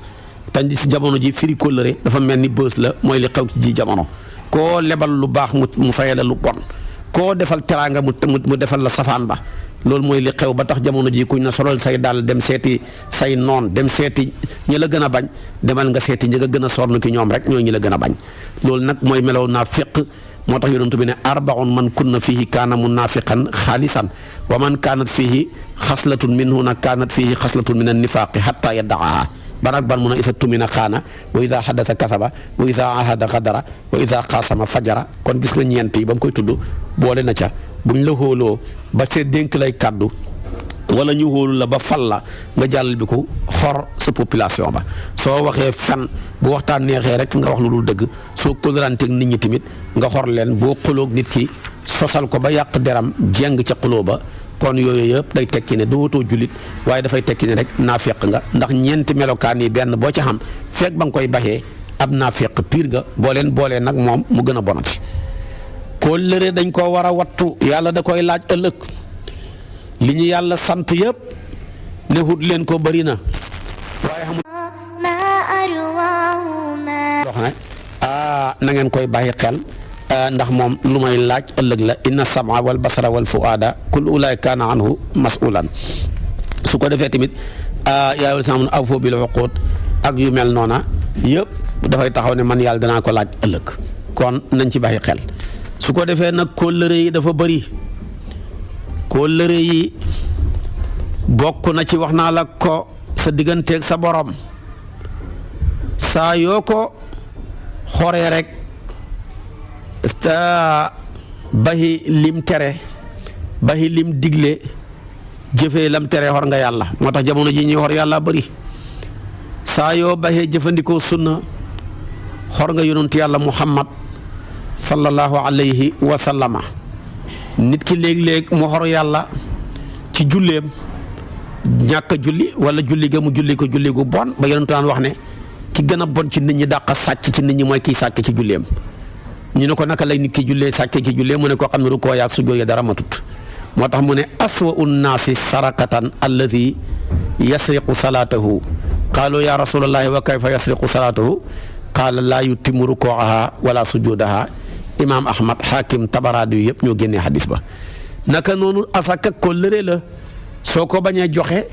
te si jamono ji firi kóllëre dafa mel ni bës la mooy li xew ci ji jamono koo lebal lu baax mu fayal la lu bon koo defal teraanga mu defal la safaan ba loolu mooy li xew ba tax jamono ji kuñ na solal say daal dem seeti say noon dem seeti ñi la gën a bañ demal nga seeti ñi nga gën a sonn ki ñoom rek ñoo ñi la gën a bañ loolu nag mooy melow naafiq moo tax yonent bi ne arbaun man kunna fihi kaana munaafiqan xaalisan wa man kaanat fihi xaslatun minhunna kaanat fihi xaslatun min annifaaqi xatta yaddaaha barak ban mun a isa tumina xaana wa ida xadasa kasaba wa ida ahada xadara wa ida xaasama fajara kon gis nga ñeent yi ba mu koy tudd boole na ca buñ la xóoloo ba see dénk lay kàddu wala ñu xóolu la ba fal la nga jàllal bi ko xor sa population ba soo waxee fen bu waxtaan neexee rek nga wax lu dul dëgg soo kóllëranteeg nit ñi tamit nga xor leen boo xulóog nit ki sosal ko ba yàq deram jeng ca xuloo ba kon yooyu yëpp day tekki ne dootoo jullit waaye dafay tekki ne rek naafeq nga ndax ñeenti melokaan yi benn boo ci xam fekk ba nga koy baxee ab naafeq piir nga boo leen boolee nag moom mu gën a bonati kóllëre dañ ko war a wattu yàlla da koy laaj ëllëg li ñu yàlla sant yëpp ne hut leen ko bëri na waaye xamul wax ne na ngeen koy bàyyi xel ndax moom lu may laaj ëllëg la inna sama wal basara wal fuada kul ulaay kaana anhu masulan su ko defee tamit yaayol sama aw foo bil uqud ak yu mel noona yëpp dafay taxaw ne man yàlla danaa ko laaj ëllëg kon nañ ci bàyyi xel su ko defee nag kóllëre yi dafa bëri kóllëre yi bokk na ci wax naa la ko sa digganteeg sa borom saa yoo ko xoree rek baxi lim tere baxi lim digle jëfee lam tere xor nga yàlla moo tax jamono ji ñuy xor yàlla bëri saa yoo baxee jëfandikoo sunna xor nga yonent yàlla muhammad sallallahu alayhi wa sallama nit ki léeg-léeg mu xor yàlla ci julleem ñàkk a julli wala julli ga mu julli ko julli gu bon ba yonent daan wax ne ki gën a bon ci nit ñi dàq sàcc ci nit ñi mooy kiy sàcc ci julleem ñu ne ko naka lay nit ki jullee sàcce ci jullee mu ne koo xam ne rukkoo yaag sujjóot ya dara matut moo tax mu ne aswa unnaasi sarakatan alladi yasriqu salaatahu qaalu ya rasulallahi wa kayfa yasriqu salaatahu qaala laa yutimmu rukkooaha wala sujjóodaha imaam ahmad hakim tabaraadi yu yëpp ñoo génnee hadis ba naka noonu asaka ko lëre la soo ko bañee joxe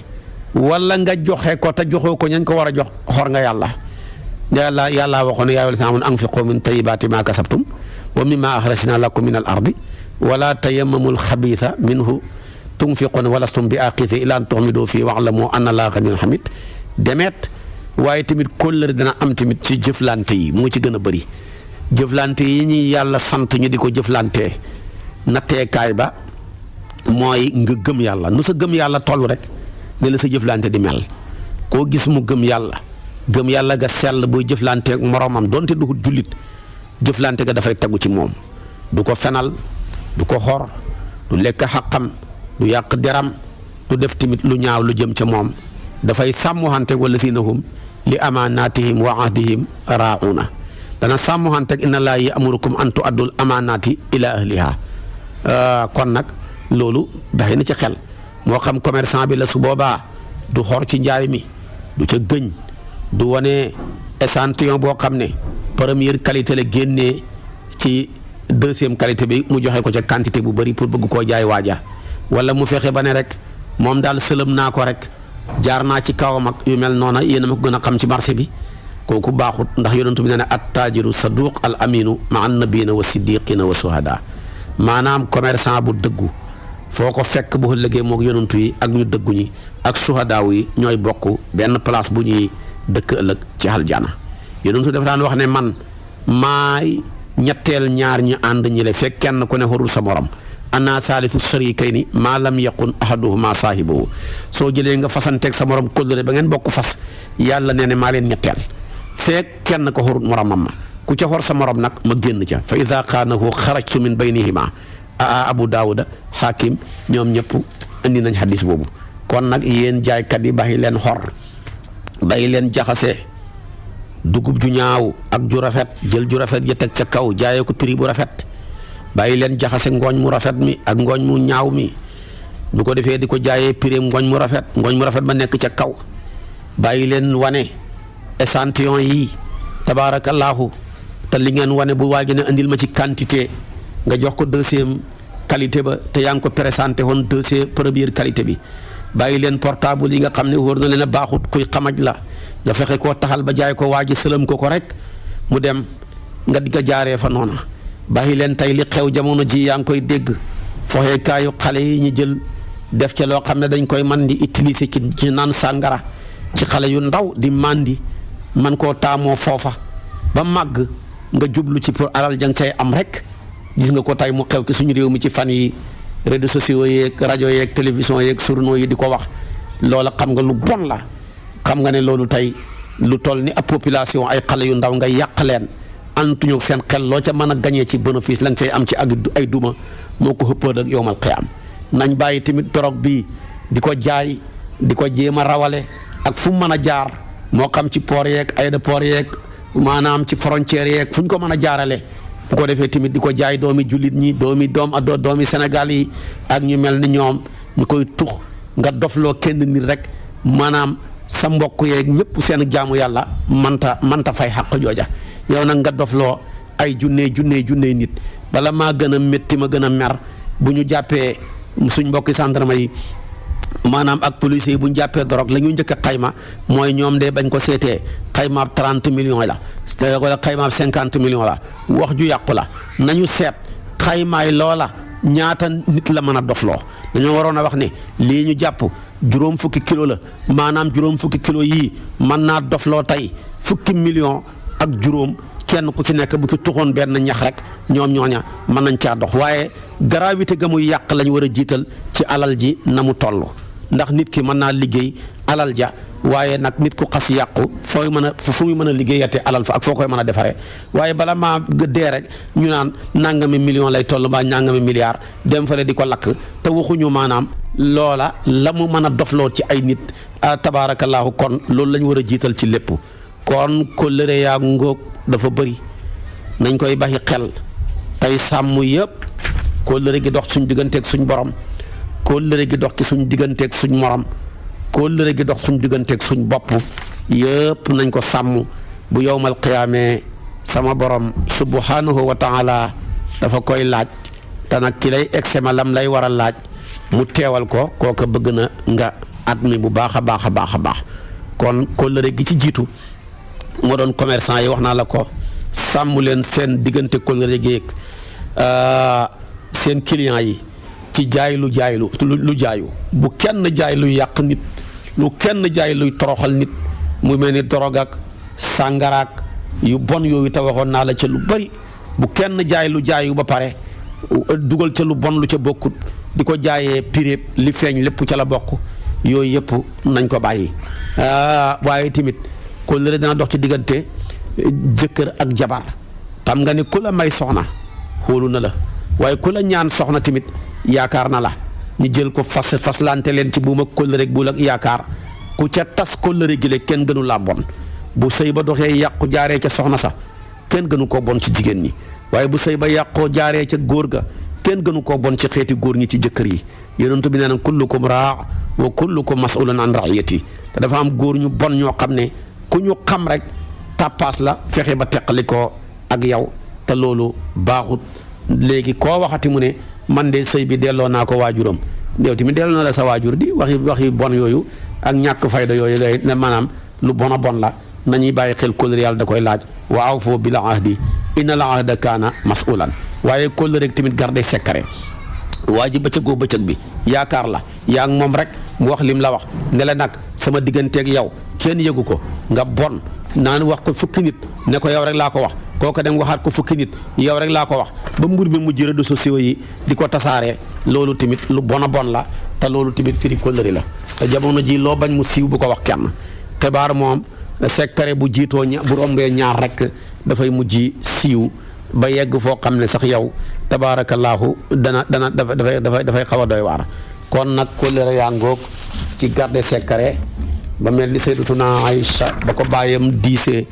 wala nga joxe ko te joxoo ko ñañ ko war a jox xor nga yàlla waxoon yaa ayyuhal laziina aamanu anfiquu min tayyibaati maa kasabtum wa mimmaa axrajnaa lakum min al ardi wala tayammamul xabiisa minhu tunfiquuna wa lastum bi aaxizihi illaa an tuxmiduu fiihi wa'lamuu anna llaaha ganiyyun hamiid demet waaye tamit kóllëre dana am tamit ci jëflante yi moo ci gën a bëri jëflante yi ñuy yàlla sant ñu di ko jëflante natteekaay ba mooy nga gëm yàlla nu sa gëm yàlla toll rek ne la sa jëflante di mel koo gis mu gëm yàlla ga sell buy jëflanteeg moromam donte du jullit jëflante ga dafay tegu ci moom du ko fenal du ko xor du lekk xaqam du yàq deram du def tamit lu ñaaw lu jëm ca moom dafay sàmmuhanteeg wallaziina hum li amaanaatihim wa ahdihim raa'uuna dana sàmmuhanteeg inna llaaha ya'murukum an tu'addul amaanaati ila ahliha kon nag loolu daxee na ci xel moo xam commerçant bi la su boobaa du xor ci njaay mi du ca gëñ du wane échantillon boo xam ne première qualité la génnee ci deuxième qualité bi mu joxe ko ca quantité bu bëri pour bëgg koo jaay waaja wala mu fexe ba ne rek moom daal sëlëm naa ko rek jaar naa ci kawam ak yu mel noona yéen a ma ko gën a xam ci marché bi kooku baaxut ndax yonentu bi ne ne at-taajiru saduq al aminu ma an nabiyina wa siddiqina wa suhada maanaam commerçant bu dëggu foo ko fekk bu ëllëgee moog yonentu yi ak ñu dëggu ñi ak suhadaaw yi ñooy bokk benn place bu ñuy dëkk ëllëg ci aljana yonentu dafa daan wax ne man maay ñetteel ñaar ñu ànd ñi le fekk kenn ku ne xorul sa morom ana saalisu sharikayni maa lam yakun ahaduhuma saahibahu soo jëlee nga fasanteeg sa morom kóllëre ba ngeen bokk fas yàlla nee ne maa leen ñetteel fekk kenn ko xorul moromam ma ku ca xor sa morom nag ma génn ca fa ida xaanahu xarajtu min baynihima abu daawuda hakim ñoom ñëpp indi nañ hadis boobu kon nag yéen jaaykat yi bàyyi leen xor bàyyi leen jaxase dugub ju ñaaw ak ju rafet jël ju rafet ya teg ca kaw jaayee ko prix bu rafet bàyyi leen jaxase ngooñ mu rafet mi ak ngooñ mu ñaaw mi bu ko defee di ko jaayee prix ngooñ mu rafet ba nekk ca kaw bàyyi leen wane échantillon yi tabaarakallaahu te li ngeen wane bu waagi ne andil ma ci quantité nga jox ko deuxième qualité ba te yaa ngi ko présenté woon deuxième première qualité bi bàyyi leen portable yi nga xam ne wóor na leen a baaxut kuy xamaj la nga fexe koo taxal ba jaay ko waa ji sëlëm ko rek mu dem nga di ko jaaree fa noona bàyyi leen tey li xew jamono ji yaa ngi koy dégg foxeekaayu xale yi ñu jël def ca loo xam ne dañ koy man di utiliser ci naan sàngara ci xale yu ndaw di mandi man koo taamoo foofa ba màgg nga jublu ci pour alal jang cay am rek gis nga ko tey mu xew ci suñu réew mi ci fan yi réseaux sociaux yeeg rajo yeeg télévision yeeg journaux yi di ko wax loola xam nga lu bon la xam nga ne loolu tey lu toll ni ab population ay xale yu ndaw nga yàq leen antuñu seen xel loo ca mën a gañee ci bénéfice la nga cay am ci ak ay duma moo ko xëppal ak yowmal qiyaam nañ bàyyi tamit drogue bi di ko jaay di ko jéem a rawale ak fu mu mën a jaar moo xam ci port yeeg aéroport yeeg maanaam ci frontière yeeg fu ñu ko mën a jaarale bu ko defee tamit di ko jaay doomi jullit ñi doomi Sénégal yi ak ñu mel ni ñoom ñu koy tux nga dofloo kenn nit rek maanaam sa mbokk yeeg ñëpp seen jaamu yàlla manta fay xàq jooja yow nag nga dofloo ay junnee nit bala maa gën a métti ma gën a mer bu ñu jàppee suñ mbokki gendarme yi maanaam ak police yi bu ñu jàppee drogue la ñu njëkk a xayma mooy ñoom de bañ ko seetee xaymaab 30 millions la wala xaymaab 50 millions la wax ju yàqu la nañu seet xaymaay loola ñaata nit la mën a dofloo dañoo waroon a wax ne lii ñu jàpp juróom fukki kilo la maanaam juróom fukki kilo yii mën naa dofloo tey fukki million ak juróom kenn ku ci nekk bu ci tuxoon benn ñax rek ñoom ñooña mën nañ caa dox waaye gravité ga muy yàq lañ war a jiital ci alal ji na mu toll ndax nit ki mën naa liggéey alal ja waaye nag nit ku xas yàqu fooy mën a fu muy mën a liggéeyate alal fa ak foo koy mën a defaree waaye bala maa dee rek ñu naan nangami million lay toll mbaa nangami milliard dem fale di ko lakk te waxuñu maanaam loola la mu mën a dofloo ci ay nit tabaarakallaahu kon loolu lañ war a jiital ci lépp kon kóllëre yaa ngóog dafa bëri nañ koy baxi xel tey sàmm yëpp kóllëre gi dox suñ digganteeg suñ borom kóllëre gi dox ci suñ digganteeg suñ morom kóllëre gi dox suñ digganteeg suñ bopp yëpp nañ ko sàmm bu yowmal qiyaamee sama borom subhanahu wa taala dafa koy laaj te nag ki lay exema lam lay war a laaj mu teewal ko kooka bëgg na nga at mi bu baax a baax a baax a baax kon kóllëre gi ci jiitu moo doon commerçant yi wax naa la ko sàmm leen seen diggante kóllëre gi seen client yi ci jaay lu jaayu bu kenn jaay luy yàq nit lu kenn jaay luy toroxal nit mu mel ni dorog ak sàngaraak yu bon yooyu te waxoon naa la ca lu bari bu kenn jaay lu jaayu ba pare dugal ca lu bon lu ca bokkut di ko jaayee piréeb li feeñ lépp ca la bokk yooyu yëpp nañ ko bàyyi waaye tamit kóllëre dana dox ci diggante jëkkër ak jabar xam nga ni ku la may soxna xóolu na la waaye ku la ñaan soxna tamit yaakaar na la ñu jël ko faslante leen ci buum ak kóllëre ak buul ak yaakaar ku ca tas kóllëre gi le kenn gënu laa bon bu sëy ba doxee yàqu jaaree ca soxna sax kenn gënu koo bon ci jigéen ñi waaye bu sëy ba yàqoo jaaree ca góor ga kenn gënu koo bon ci xeeti góor ñi ci jëkkër yi yonent bi nee na kullukum raa wa kullukum mas'ulun an ra'iyati te dafa am góor ñu bon ñoo xam ne ku ñu xam rek tàppaas la fexe ba teqali ko ak yow te loolu baaxut léegi koo waxati mu ne man de sëy bi delloo naa ko waajuram yow tamit delloo na la sa waajur di waxi bon yooyu ak ñàkk fayda yooyu ngay ne maanaam lu bon a bon la nañuy bàyyi xel kóllëre yàlla da koy laaj wa awfu bil ahdi innal ahda kaana mas'ulan waaye kóllëre rek tamit garde secret waa ji bëccëgoo bëccëg bi yaakaar la yaa ngi moom rek mu wax lim la wax ne la nag sama digganteeg yow kenn yëgu ko nga bon naan wax ko fukki nit ne ko yow rek laa ko wax kooku dem waxaat ko fukki nit yow rek laa ko wax ba mbir bi mujj réseaux sociaux yi di ko tasaaree loolu tamit lu bon a bon la te loolu tamit firi kóllëre la te jamono ji loo bañ mu siiw bu ko wax kenn xibaar moom secret bu jiitoo bu rombee ñaar rek dafay mujj siiw ba yegg foo xam ne sax yow tabaarakallaahu dafay xaw a doy waar kon nag kóllëre yaa ngoog ci garde secret ba mel ni Sayyidatuna Aïcha ba ko bàyyam diisee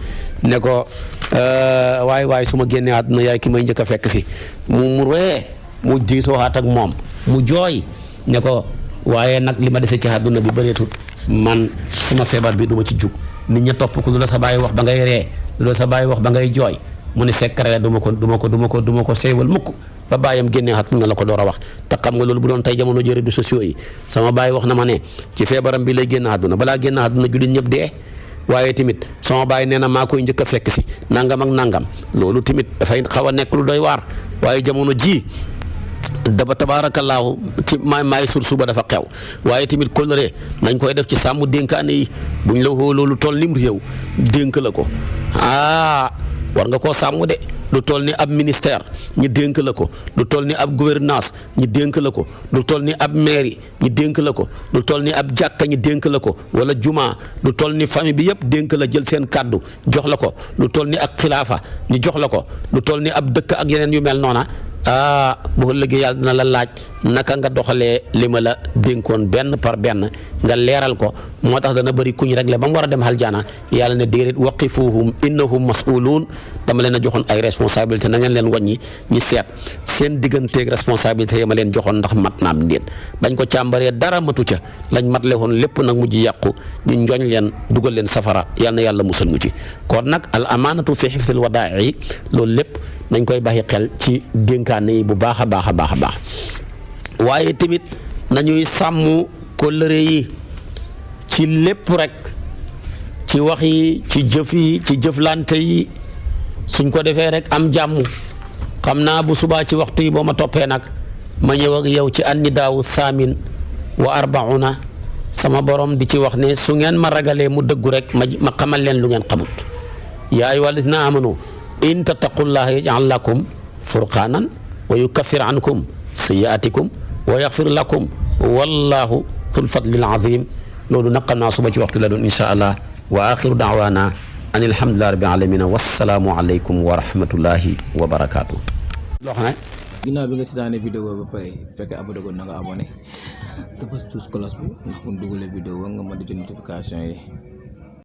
ne ko waay su ma génnee àdduna yaay ki may njëkk a fekk si mu ree mu diisoo xaat ak moom mu jooy ne ko waaye nag li ma dese ci àdduna bi bëreetut man suma feebar bi du ma ci jug nit ña topp ko lu la sa bàyyi wax ba ngay ree lu la sa bàyyi wax ba ngay jooy mu ne secret la du ma ko seewal mukk ba bàyyam génnee xat nga la ko door a wax te xam nga loolu bu doon tey jamono ji réseaux sociaux yi sama bàyyi wax na ma ne ci feebaram bi lay génn àdduna balaa génn àdduna jullit ñëpp dee waaye tamit sama bàyyi nee na maa koy njëkk a fekk si nangam ak nangam loolu tamit dafay xaw a nekk lu doy waar waaye jamono ji daba tabaarakallaahu ci maay sur suba dafa xew waaye tamit kóllëre nañ koy def ci sàmm dénkaane yi buñ la woo loolu toll nim réew dénk la ko war nga koo sàmm de lu toll ni ab ministère ñi dénk la ko lu toll ni ab gouvernance ñi dénk la ko lu toll ni ab mairie ñi dénk la ko lu toll ni ab jàkka ñi dénk la ko wala juma lu toll ni famille bi yëpp dénk la jël seen kàddu jox la ko lu toll ni ak xilaafa ñi jox la ko lu toll ni ab dëkk ak yeneen yu mel noona bu ëllëgee yàlla dina la laaj naka nga doxalee li ma la dénkoon benn par benn nga leeral ko moo tax dana bëri kuñ réglé ba mu war a dem aljana yàlla ne déedéet waqifuhum innahum mas'uluun dama leen a joxoon ay responsabilité na ngeen leen wàññi ñi seet seen digganteeg responsabilité yi ma leen joxoon ndax mat naam ndéet bañ ko càmbaree dara matu ca lañ matle woon lépp nag mujj yàqu ñu njoñ leen dugal leen safara yal na yàlla musal mu ci kon nag al amaanatu fi hifzil wadaa'i loolu lépp nañ koy bàyyi xel ci dénkaane yi bu baax a baax a baax a baax waaye tamit nañuy sàmm kóllëre yi ci lépp rek ci wax yi ci jëf yi ci jëflante yi suñ ko defee rek am jàmm xam naa bu subaa ci waxtu yi boo ma toppee nag ma ñëw ak yow ci annidaawu thaamin wa arbauna sama borom di ci wax ne su ngeen ma ragalee mu dëggu rek ma xamal leen lu ngeen xamut yaa ayyuhal lazina amanu in tattaqullaha yaj'al lakum furqaanan wa yukaffir ankum sayyi'atikum wa yaghfir lakum wallahu dhul fadlil azim loolu nag xam naa suba ci waxtu la doon insha allah wa axiru daawaana an alhamdulillahi rabbil alamin wassalaamu aleykum wa rahmatullahi wa barakaatu. loo xam ne ginnaaw bi nga seetaanee vidéo ba pare fekkee abonné ko na nga abonné te bës tous cloche bi ndax bu ñu dugalee vidéo nga mën di jot notification yi.